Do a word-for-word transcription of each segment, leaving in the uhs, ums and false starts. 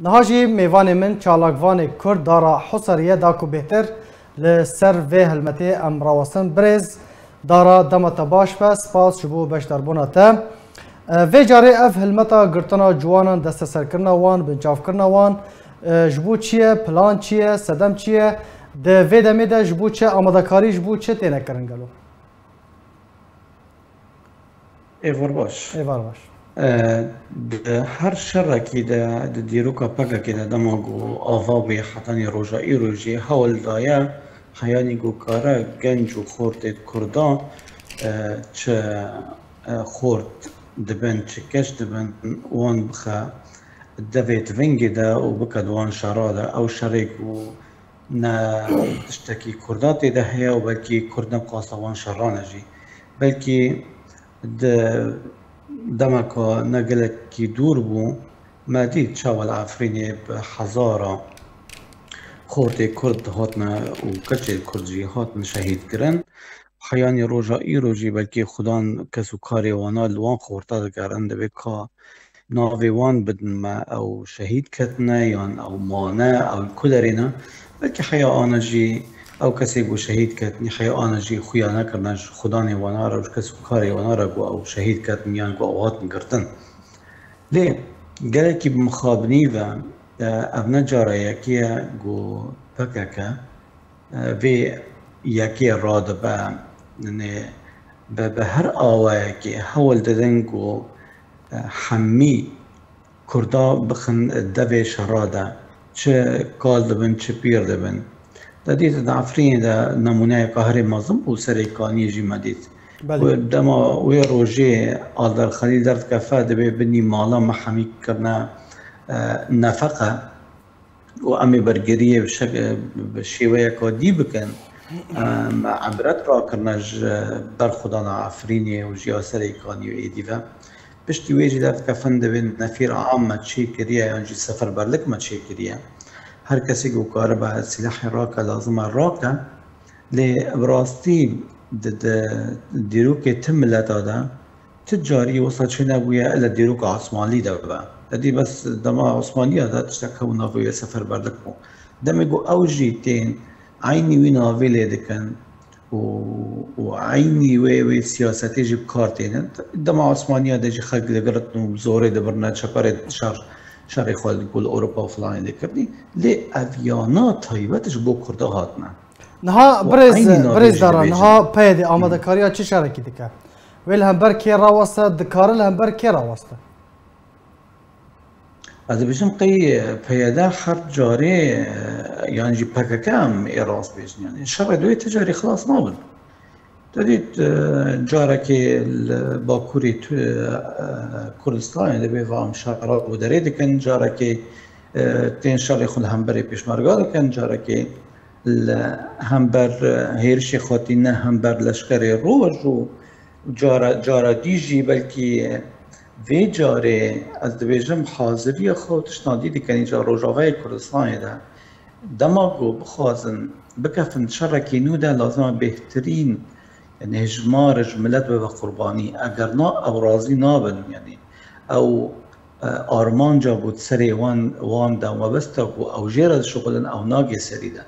Niha jî mêvanê min çalakvanê Kurd Dara Husarî ye, da ku bêhtir li ser vê helmetê em rawestin. Birêz Dara, dema te baş be, spas ji bo beşdarbûna te. E, vê carê ev hilmeta girtina ciwanan, desteserkirina wan, binçavkirina wan, e, ji bo çi ye, plan çi ye, sedem çi ye? Di vê demê de ji bo çi amadekarî, ji bo çi têne kirin gelo? Êvar baş. Êvar baş. E, di her şerekî de, di dîroka P K K de dema ku ava bûye hetanî roja îro jî hewl daye, heyanî ku kare genc û xortê Kurdan, e, çi, e, xort dibin, çi keç dibin, wan bixe devê tivingê de û bike di wan şera de. Ew şerê ku ne tiştekî Kurda tê de heye û belkî Kurd ne qasa wan şeran e jî. Belkî di demeka ne gelekî dûr bû, me dît çawa li Efrînê bi hezara xortê Kurd hatine û keçê Kurd jî hatin şehîd kirin. Heyanî roja îro jî belkî xudan kes û karê wana li wan xorta digerin, divê ka navê wan bidin me, ew şehîd ketine yan ew mane, ew li ku derê ne. Belkî heya ana jî ew kesê ku şehîd ketnî, heya ana jî xuya nekirine ji xudanê wana re û ji kes û karê wana re ku ew şehîd ketin yan ku ew hatin girtin. Lê gelekî bi mixabinî ve, e, ev ne cara yekê ye ku P K K, e, vê yekê radibe, yanî bi, bi her awayekê hewl didin ku, e, hemî Kurda bixin devê şera de, çi kal dibin, çi pîr dibin. Te dît di Efrînê de nemûneyeka herî mezin bû, Serê Kaniyê jî me dît. Belê. Wê dema wê rojê Alder Xelîl derdikefe, dibê binî mala me hemî kirine, e, nefeqe û em ê bergiriyê bi şek-, bi şêweyeka dî bikin. E, me ebret rakirine ji berxwedana Efrînê û ji ya Serê Kaniyê û êdî ve. Piştî wê jî derdikefin, divê nefîr am me çêkiriye yan jî seferberlik me çêkiriye. Her kesê ku karibe silahê rake, lazim e rake. Lê bi rastî di, di dîrokê ti mileta de ti carî wisa çênebûye ele dîroka Osmanlî de be. Te dî bes dema Osmaniya de tiştek hebû navê wê seferberlik bû. Demê ku ew jî tên eynî wî navê lê dikin û, û eynî wê, wê siyasetê jî bi kar tênin. Dema Osmaniya de jî xelk digiritin û bi zorê dibirine, çeperê şer, şerê xwe li gul Ewropa û filanê dikirinî. Lê ev yana taybet ji bo Kurda hatine. Niha Û birêz, eynî navê birêz jî Dara, dibêjin. Niha P Y D amadekariya çi şerekî dike? Wê li hember kê raweste, dikare li hember kê raweste? Ez dibêjim qey P Y D her carê, e, yan jî P K K em ê rast bêjin. Yanî şerê duyê ti carî xilas nabin. Te dît, e, carekê li Bakurê tu, e, Kurdistanê dibê va em şer û derê dikin, carekê, e, tên şerê xwe li hemberê pêşmerga dikin, carekê li hember, e, hêrişê xwetî ne hember leşkerê roj û cara, cara dî jî belkî vê carê ez dibêjim haziriya xwe û tiştna dî dikin îcar Rojavayê Kurdistanê de. Dema ku bixwazin bikefin şerekî nû de, lazim e bêhtirîn, yanî hejmar ji milet bibe qurbanî. Eger na, ew razî nabin. Yanî ew, e, armanca ku di serê wan, wan de mebesta ku ew jê re dişuxulin, ew nagê serî de.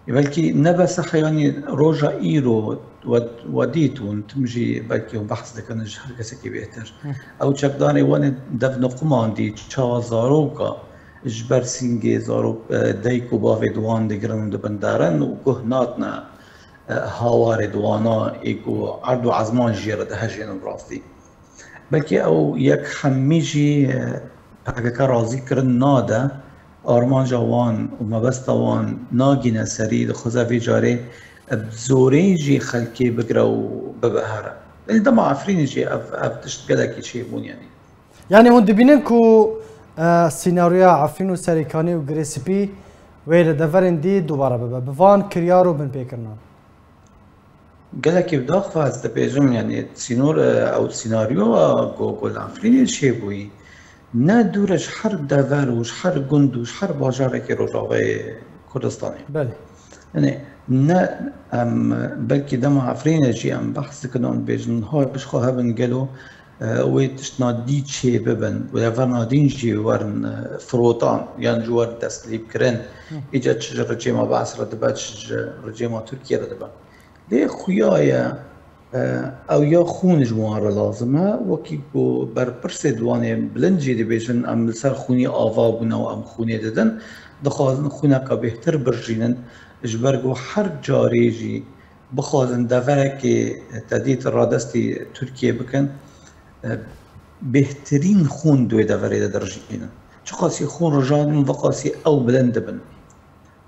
Belkî ne bes e, yanî roja îro we, we dît hûn, tim jî belkî hûn behs dikin ji her kesekî bêhtir. Hı. Ew çekdarê wan ê dev niquman dî, çawa zaroka ji ber sîngê zarok, e, dayik û bavê di wan digirin û dibin derin û guh natine, e, hawarê di wana ê ku erd û ezman jê re dihejênin rastî. Belkî ew yek hemî jî, e, P K K razî kirin nade, armanca wan û mebesta wan nagîne serî, dixwaze vê carê bi zorê jî xelkê bigire û bibe here. Li dema Efrînê jî ev, ev tişt gelekî çêbûn, yanî. Yanî hûn dibînin ku, e, sînaryoya Efrîn û Serêkanî û Girê Spî wê li deverên dî dubare bibe, bi van kiryar û binpêkirinan? Gelekî bi daxuya ez dibêjim, yanî sînor, e, ew sînaryoya ku, ku li Efrînê çêbûyî, ne dûr e ji her dever û ji her gund û ji her bajarekê Rojavayê Kurdistanê. Belê. Yanî ne em, belkî dema Efrînê jî em behs dikin û em dibêjin, ha ji xwe hebin gelo e, wê tiştna dî çê bibin, û deverna din jî werin, e, firotan, yan jî werin teslîmkirin. Îca çi ji rejêma Be'es re dibe, çi ji rejêma Tirkiye re dibe. Lê xuya ye, e, ew ya xûn ji wan re lazim e, wekî ku berpirsê di wanê bilind jî dibêjin, em li ser xûnî ava bûne û em xûnê didin, dixwazin xûneka bêhtir birjînin, ji ber ku her carê jî bixwazin deverekê tedît radestî Tirkiye bikin, e, bêhtirîn xûn di wê deverê de dirijînin. Çiqasî xûn rijandin, veqasî ew bilind dibin.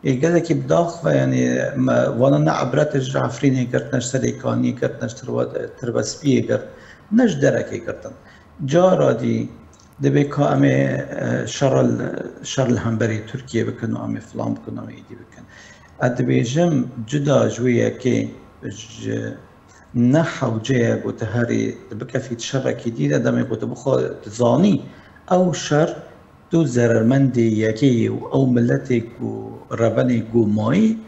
Ê gelekî bi dax ve, yanî me, wana ne ibretê ji Efrînê girt, ne ji Serêkaniyê girt, ne ji Tirwe-, Tirbespiyê girt, ne ji derekê girtin. Cara dî dibê ka em ê, e, şer li, şer li hemberî Tirkiye bikin û em ê filan bikin, em ê îdî bikin. Ez dibêjim, cuda ji wê yekê ji ne hewce ye ku tu herî tu bikefî şerekî dî de, demê ku tu bixwe tu zanî ew şer tu zerermendê yekê yê û ew miletê ku rebenê ku mayî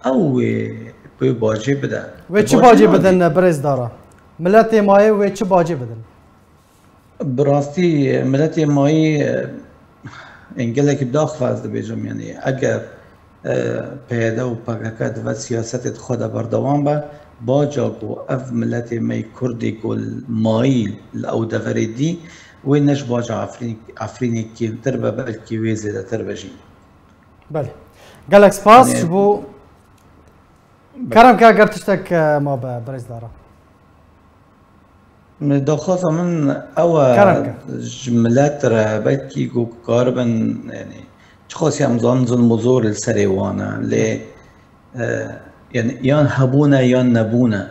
ew wê pê bacê bide. Wê çi bacê bidin, birêz Dara? Miletê mayî wê çi bacê bidin? Bi rastî miletê mayî, e, ên gelekî daxwaz dibêjim, yanî eger, e, P Y D û P K K di ve siyasetê di xwe de berdewam be, baca ku ev miletê me yê Kurdê ku li mayî li ew deverê dî, wê ne ji baca Efrîn-, Efrînê kêmtir be, belkî wê zêdetir be jî. Belê. Gelek spas. Yanî ji bo Kerem ke, ger tiştek, e, ma be, birêz Dara. Daxwaza min ew e, Kerem ke. Ji milet re belkî ku karibin, yanî, çiqasî em zanin zilm û zor li serê wan e, lê, e, yanî, yan hebûne yan nebûne.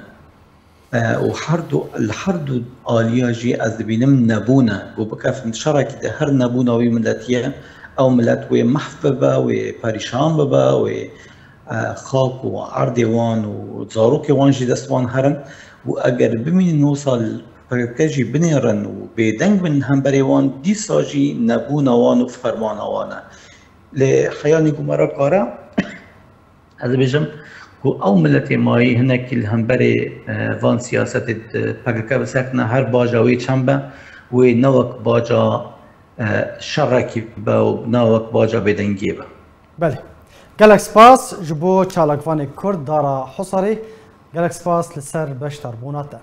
E, û her du, li her du aliya jî ez dibînim nebûne. Ku bikevin şerekî de her nebûna wî miletiye, ew milet wê mehf bibe, wê perîşan bibe, wê, e, xak û erdê wan û zarokê wan jî dest wan herin. Û eger bimînin wisa li P K K jî binêrin û bêdeng bin hemberê wan, dîsa jî nebûna wan û fermana wan e. Lê heya nî ku me re kare, ez dibêjim ku ew miletê mayî hinekî li hemberê, e, van siyasetê di P K K bisekine, her baca wê çend be, wê ne wek baca, e, şerekî be û ne wek baca bêdengiyê be. Belê. Gelek spas ji bo çalakvanê Kurd Dara Husarî. Gelek spas li ser beşdarbûna te.